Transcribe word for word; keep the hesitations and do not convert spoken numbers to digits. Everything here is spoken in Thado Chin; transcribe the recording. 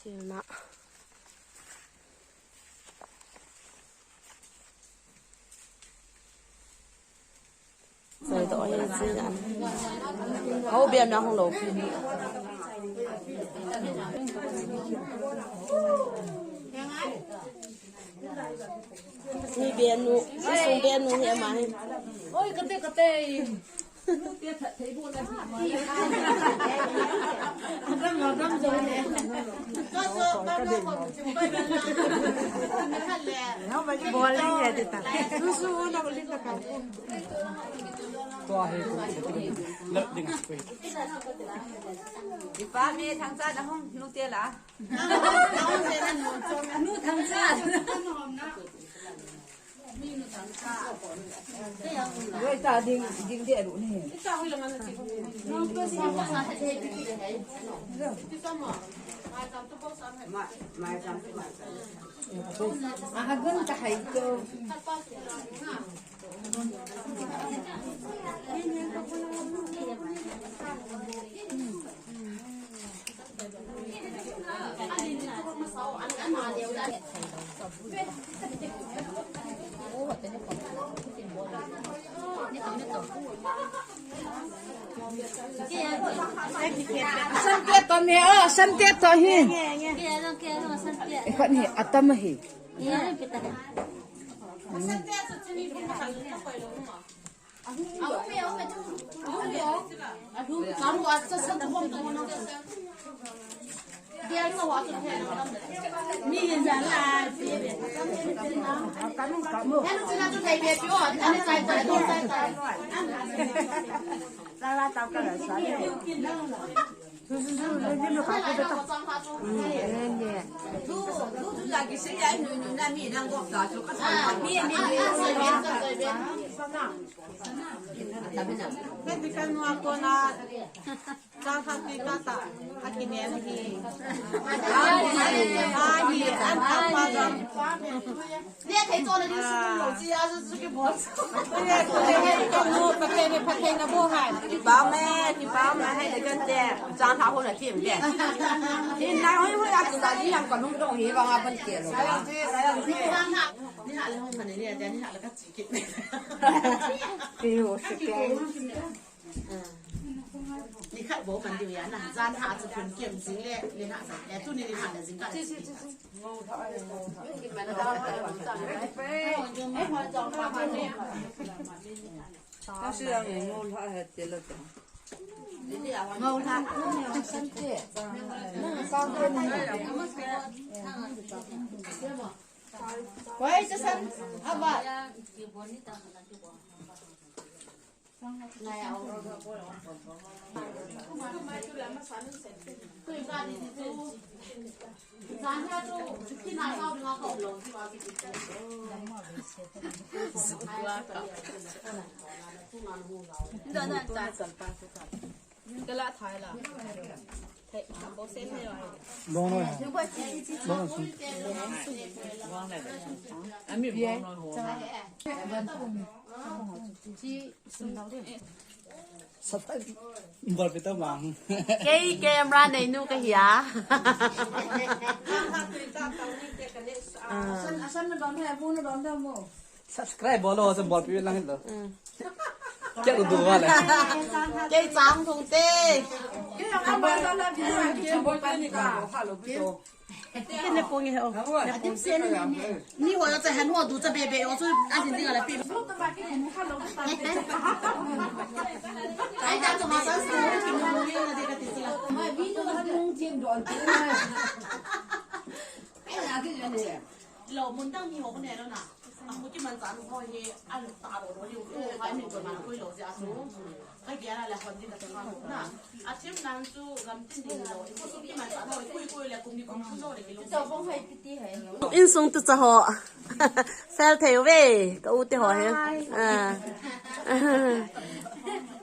Tina. Sai to, oi, chi an. Hau biam na hung lo. Mi benu, mi sung benu hi ama hi. Oi, kate, kate. Bol le he de ta. Ipa mi thangcha na hung nu te la. Nu thangcha. Wei ta ding, ding de ru ni. Agun ta hai to. San te to mi, oh, san te to hi. Khat ni atam hi. Chang khat ti kata, a kinem hi. A hi, an tapa jam. Le thei chon a ding sum lo chi a su su ki bol. Le ko le he ko nu pa te ne pa te na bo hai. Ki pa me, ki pa me hai le kan te. Chang khat ho na kim de. Hin na hoi hoi a tu da ji yang ko nung dong hi ba nga ban ke lo. Ni ha le hong kha ne le de ni ha le ka chi ki. Ki ho se ke. Ni khat bou man diu ya na, jan ha chu phun kem jing le, le na sa, eh, tuni ni ha le jing ka. Ngau la, san te. Na, san te ni. Wai, sa san, aba. Bong noi. Bong noi. Ami bong noi ho. Bol pi to bang. Kei camera nei nu ka hi a. Ah. San, san na don he, bu na don da mo. Subscribe bol lo, se bol pi lang lo. Mm. Kya ko du wala. Kei chang thong te. Kei ang ang bol la la bi na, kei bol pa ni ka. Kei ne pong e ho. Ni ho yo cha han ho du cha be be yo chu a din ding la pi. Ai ta chu ma sa sa ki mo mo ye na de ka ti la. Ma bi no ha dong jin don ti na. Ai la ki ne. Lo mun dang ni ho ne lo na. A mu ki man chan ho hi a lu ta lo lo hi u ko hai mi ko man ko lo ja su. Ka ge la la hon din da ka na. A thim nan chu gam tin din lo. I ko su ki man chan ho kui kui le kum ni kum lo le ki lo. Insung tu cha ho. Fel thei ve. Ka u te ho he. Ah.